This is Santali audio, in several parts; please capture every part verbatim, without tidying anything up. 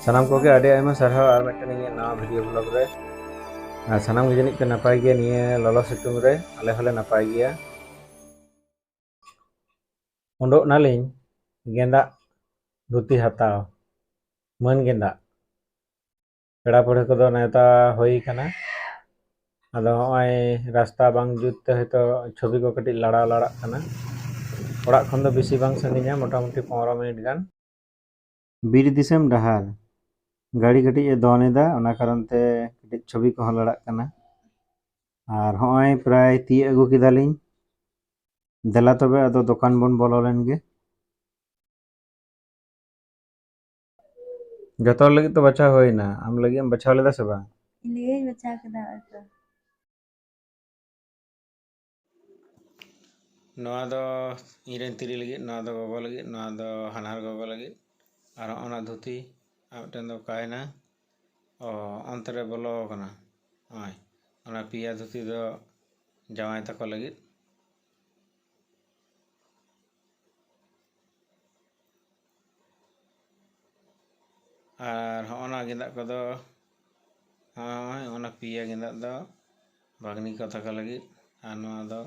ᱥᱟᱱᱟᱢ ᱠᱚᱜᱮ ᱟᱹᱰᱤ ᱟᱭᱢᱟ ᱥᱟᱨᱦᱟᱣ ᱟᱨ ᱢᱤᱫᱴᱮᱱ ᱤᱧᱟᱹᱜ ᱱᱟᱣᱟ video vlog ᱨᱮ᱾ ᱟᱨ ᱥᱟᱱᱟᱢ ᱜᱮ ᱡᱟᱹᱱᱤᱡ ᱯᱮ ᱱᱟᱯᱟᱭ ᱜᱮᱭᱟ, ᱱᱤᱭᱟᱹ ᱞᱚᱞᱚ ᱥᱤᱛᱩᱝ ᱨᱮ ᱟᱞᱮ ᱦᱚᱸᱞᱮ ᱱᱟᱯᱟᱭ ᱜᱮᱭᱟ᱾ ᱩᱰᱩᱠ ᱱᱟᱞᱤᱧ ᱜᱮᱸᱫᱟᱜ ᱫᱷᱩᱛᱤ ᱦᱟᱛᱟᱣ, ᱢᱟᱹᱱ ᱜᱮᱸᱫᱟᱜ᱾ ᱯᱮᱲᱟ ᱯᱟᱹᱲᱦᱟᱹ ᱠᱚᱫᱚ ᱱᱮᱣᱛᱟ ᱦᱩᱭ ᱠᱟᱱᱟ᱾ ᱟᱫᱚ ᱦᱚᱸᱜᱼᱚᱭ ᱨᱟᱥᱛᱟ ᱵᱟᱝ ᱡᱩᱛ ᱛᱮ ᱦᱚᱭᱛᱳ ᱪᱷᱚᱵᱤ ᱠᱚ ᱠᱟᱹᱴᱤᱡ ᱞᱟᱲᱟᱣ ᱞᱟᱲᱟᱜ ᱠᱟᱱᱟ᱾ ᱚᱲᱟᱜ ᱠᱷᱚᱱ ᱫᱚ ᱵᱮᱥᱤ ᱵᱟᱝ ᱥᱟᱺᱜᱤᱧᱟ, ᱢᱚᱴᱟᱢᱩᱴᱤ ᱯᱚᱱᱨᱚ ᱢᱤᱱᱤᱴ ᱜᱟᱱ᱾ ᱵᱤᱨ ᱫᱤᱥᱚᱢ ᱰᱟᱦᱟᱨ, ᱜᱟᱹᱰᱤ ᱠᱟᱹᱴᱤᱡ ᱮ ᱫᱚᱱ ᱮᱫᱟ, ᱚᱱᱟ ᱠᱟᱨᱚᱱ ᱛᱮ ᱠᱟᱹᱴᱤᱡ ᱪᱷᱚᱵᱤ ᱠᱚᱦᱚᱸ ᱞᱟᱲᱟᱜ ᱠᱟᱱᱟ᱾ ᱟᱨ ᱦᱚᱸᱜᱼᱚᱭ ᱯᱨᱟᱭ ᱛᱤᱭᱟᱹᱜ ᱟᱹᱜᱩ ᱠᱮᱫᱟᱞᱤᱧ᱾ ᱫᱮᱞᱟ ᱛᱚᱵᱮ ᱟᱫᱚ ᱫᱚᱠᱟᱱ ᱵᱚᱱ ᱵᱚᱞᱚ ᱞᱮᱱ ᱜᱮ᱾ ᱡᱚᱛᱚ ᱦᱚᱲ ᱞᱟᱹᱜᱤᱫ ᱛᱚ ᱵᱟᱪᱷᱟᱣ ᱦᱩᱭᱱᱟ, ᱟᱢ ᱞᱟᱹᱜᱤᱫ ᱮᱢ ᱵᱟᱪᱷᱟᱣ ᱞᱮᱫᱟ ᱥᱮ ᱵᱟᱝ? ᱤᱧ ᱞᱟᱹᱜᱤᱫ ᱤᱧ ᱵᱟᱪᱷᱟᱣ ᱠᱮᱫᱟ, ᱦᱚᱭᱛᱚ᱾ ᱱᱚᱣᱟ ᱫᱚ ᱤᱧᱨᱮᱱ ᱛᱤᱨᱤ ᱞᱟᱹᱜᱤᱫ, ᱱᱚᱣᱟ ᱫᱚ ᱜᱚᱜᱚ ᱞᱟᱹᱜᱤᱫ, ᱱᱚᱣᱟ ᱫᱚ ᱦᱟᱱᱦᱟᱨ ᱜᱚᱜᱚ ᱞᱟᱹᱜᱤᱫ, ᱟᱨ ᱦᱚᱸᱜᱼᱚ ᱱᱟ ᱫᱷᱩᱛᱤ ᱟᱨ ᱢᱤᱫᱴᱮᱱ ᱫᱚ ᱚᱠᱟᱭᱮᱱᱟ? ᱚ, ᱚᱱᱛᱮ ᱨᱮ ᱵᱚᱞᱚ ᱟᱠᱟᱱᱟ᱾ ᱱᱚᱜᱼᱚᱭ ᱚᱱᱟ ᱯᱮᱭᱟ ᱫᱷᱩᱛᱤ ᱫᱚ ᱡᱟᱶᱟᱭ ᱛᱟᱠᱚ ᱞᱟᱹᱜᱤᱫ᱾ ᱟᱨ ᱦᱚᱸᱜᱼᱚ ᱱᱟ ᱜᱮᱸᱫᱟᱜ ᱠᱚᱫᱚ, ᱦᱚᱸᱜᱼᱚᱭ ᱚᱱᱟ ᱯᱮᱭᱟ ᱜᱮᱸᱫᱟᱜ ᱫᱚ ᱵᱷᱟᱜᱽᱱᱤ ᱠᱚ ᱛᱟᱠᱚ ᱞᱟᱹᱜᱤᱫ, ᱟᱨ ᱱᱚᱣᱟ ᱫᱚ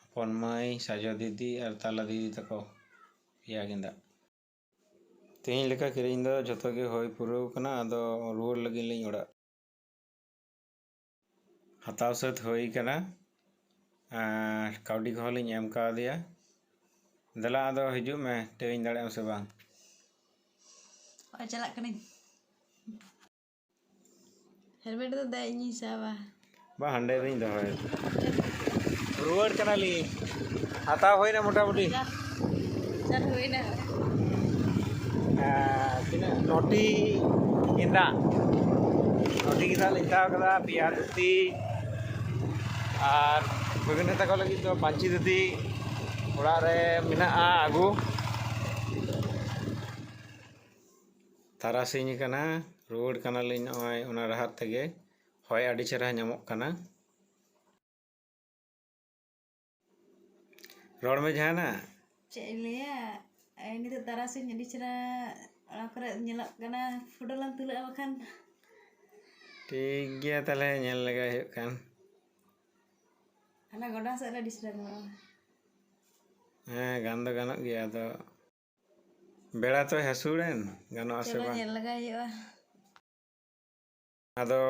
ᱦᱚᱯᱚᱱ ᱢᱟᱹᱭ, ᱥᱟᱡᱚ ᱫᱤᱫᱤ ᱟᱨ ᱛᱟᱞᱟ ᱫᱤᱫᱤ ᱛᱟᱠᱚ ᱯᱮᱭᱟ ᱜᱮᱸᱫᱟᱜ᱾ ᱛᱮᱦᱮᱧ ᱞᱮᱠᱟ ᱠᱤᱨᱤᱧ ᱫᱚ ᱡᱷᱚᱛᱚ ᱜᱮ ᱦᱩᱭ ᱯᱩᱨᱟᱹᱣ ᱠᱟᱱᱟ, ᱟᱫᱚ ᱨᱩᱣᱟᱹᱲ ᱞᱟᱹᱜᱤᱫ ᱞᱤᱧ ᱚᱲᱟᱜ᱾ ᱦᱟᱛᱟᱣ ᱥᱟᱹᱛ ᱦᱩᱭ ᱠᱟᱱᱟ, ᱟᱨ ᱠᱟᱹᱣᱰᱤ ᱠᱚᱦᱚᱸ ᱞᱤᱧ ᱮᱢ ᱠᱟᱣᱫᱮᱭᱟ᱾ ᱫᱮᱞᱟ, ᱟᱫᱚ ᱦᱤᱡᱩᱜ ᱢᱮ, ᱴᱷᱤᱠᱟᱹᱧ ᱫᱟᱲᱮᱭᱟᱜ ᱟᱢ ᱥᱮ ᱵᱟᱝ? ᱦᱳᱭ, ᱪᱟᱞᱟᱜ ᱠᱟᱹᱱᱟᱹᱧ᱾ ᱦᱮᱞᱢᱮᱴ ᱫᱚ ᱫᱮᱡ ᱤᱧᱤᱧ ᱥᱟᱵᱟ᱾ ᱵᱟᱝ, ᱦᱟᱸᱰᱮ ᱨᱤᱧ ᱫᱚᱦᱚᱭᱟ᱾ ᱨᱩᱣᱟᱹᱲ ᱠᱟᱱᱟᱞᱤᱧ᱾ ᱦᱟᱛᱟᱣ ᱦᱩᱭᱱᱟ ᱢᱚᱴᱟᱢᱩᱴᱤ᱾ ᱪᱟᱞ ᱦᱩᱭᱱᱟ᱾ ᱟᱨ ᱛᱤᱱᱟᱹᱜ? ᱱᱚᱴᱤ ᱜᱮᱸᱫᱟᱜ᱾ ᱱᱚᱴᱤ ᱜᱮᱸᱫᱟᱜ ᱞᱤᱧ ᱦᱟᱛᱟᱣ ᱠᱟᱫᱟ, ᱯᱮᱭᱟ ᱫᱷᱩᱛᱤ ᱟᱨ ᱵᱷᱟᱹᱜᱽᱱᱟᱹ ᱛᱟᱠᱚ ᱞᱟᱹᱜᱤᱫ ᱫᱚ ᱯᱟᱹᱧᱪᱤ ᱫᱷᱩᱛᱤ᱾ ᱚᱲᱟᱜ ᱨᱮ ᱢᱮᱱᱟᱜᱼᱟ ᱟᱹᱜᱩ᱾ ᱛᱟᱨᱟᱥᱤᱧ ᱠᱟᱱᱟ, ᱨᱩᱣᱟᱹᱲ ᱠᱟᱱᱟᱞᱤᱧ ᱱᱚᱜᱼᱚᱭ ᱚᱱᱟ ᱰᱟᱦᱟᱨ ᱛᱮᱜᱮ᱾ ᱦᱚᱭ ᱟᱹᱰᱤ ᱪᱮᱦᱨᱟ ᱧᱟᱢᱚᱜ ᱠᱟᱱᱟ᱾ ᱨᱚᱲ ᱢᱮ ᱡᱟᱦᱟᱱᱟᱜ᱾ ᱪᱮᱫ ᱤᱧ ᱞᱟᱹᱭᱟ? ᱮ, ᱱᱤᱛᱚᱜ ᱛᱟᱨᱟᱥᱤᱧ ᱟᱹᱰᱤ ᱪᱮᱦᱨᱟ ᱚᱱᱟ ᱠᱚᱨᱮ ᱧᱮᱞᱚᱜ ᱠᱟᱱᱟ, ᱯᱷᱳᱴᱳ ᱞᱟᱝ ᱛᱩᱞᱟᱹᱜᱼᱟ ᱵᱟᱠᱷᱟᱱ᱾ ᱴᱷᱤᱠ ᱜᱮᱭᱟ, ᱛᱟᱦᱞᱮ ᱧᱮᱞ ᱞᱮᱜᱟᱭ ᱦᱩᱭᱩᱜ ᱠᱟᱱ᱾ ᱦᱟᱱᱟ ᱜᱚᱰᱟ ᱥᱮᱫ ᱨᱮ ᱰᱤᱥᱴᱟᱨᱵ ᱧᱚᱜᱼᱟ᱾ ᱦᱮᱸ, ᱜᱟᱱ ᱫᱚ ᱜᱟᱱᱚᱜ ᱜᱮᱭᱟ, ᱟᱫᱚ ᱵᱮᱲᱟ ᱛᱚᱭ ᱦᱟᱹᱥᱩᱲᱮᱱ, ᱜᱟᱱᱚᱜ ᱟᱥᱮ ᱪᱚᱞᱚ ᱵᱟᱝ? ᱧᱮᱞ ᱞᱮᱜᱟᱭ ᱦᱩᱭᱩᱜᱼᱟ᱾ ᱟᱫᱚ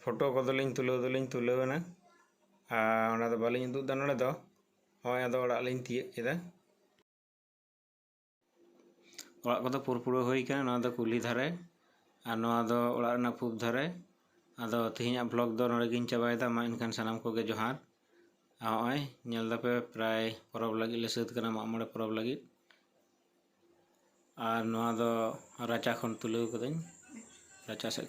ᱯᱷᱳᱴᱳ ᱠᱚᱫᱚᱞᱤᱧ ᱛᱩᱞᱟᱹᱣ ᱫᱚᱞᱤᱧ ᱛᱩᱞᱟᱹᱣ ᱮᱱᱟ, ᱟᱨ ᱚᱱᱟ ᱫᱚ ᱵᱟᱹᱞᱤᱧ ᱩᱫᱩᱜ ᱮᱫᱟ ᱱᱚᱰᱮ ᱫᱚ᱾ ᱱᱚᱜᱼᱚᱭ ᱟᱫᱚ ᱚᱲᱟᱜ ᱞᱤᱧ ᱛᱤᱭᱟᱹᱜ ᱠᱮᱫᱟ᱾ ᱚᱲᱟᱜ ᱠᱚᱫᱚ ᱯᱩᱨᱟᱹ ᱦᱩᱭ ᱠᱟᱱᱟ᱾ ᱱᱚᱣᱟ ᱫᱚ ᱠᱩᱞᱦᱤ ᱫᱷᱟᱨᱮ ᱟᱨ ᱱᱚᱣᱟ ᱫᱚ ᱚᱲᱟᱜ ᱨᱮᱱᱟᱜ ᱯᱩᱵ ᱫᱷᱟᱨᱮ᱾ ᱟᱫᱚ ᱛᱮᱦᱮᱧᱟᱜ ᱵᱷᱞᱚᱜ ᱫᱚ ᱱᱚᱰᱮ ᱜᱤᱧ ᱪᱟᱵᱟᱭᱮᱫᱟ᱾ ᱢᱟ ᱮᱱᱠᱷᱟᱱ ᱥᱟᱱᱟᱢ ᱠᱚᱜᱮ ᱡᱚᱦᱟᱨ᱾ ᱟᱨ ᱱᱚᱜᱼᱚᱭ ᱧᱮᱞ ᱫᱟᱯᱮ ᱯᱨᱟᱭ ᱯᱚᱨᱚᱵᱽ ᱞᱟᱹᱜᱤᱫ ᱞᱮ ᱥᱟᱹᱛ ᱠᱟᱱᱟ, ᱢᱟᱜ ᱢᱚᱬᱮ ᱯᱚᱨᱚᱵᱽ ᱞᱟᱹᱜᱤᱫ᱾ ᱟᱨ ᱱᱚᱣᱟ ᱫᱚ ᱨᱟᱪᱟ ᱠᱷᱚᱱ ᱛᱩᱞᱟᱹᱣ ᱠᱟᱹᱫᱟᱹᱧ, ᱨᱟᱪᱟ ᱥᱮᱫ ᱠᱷᱚᱱ᱾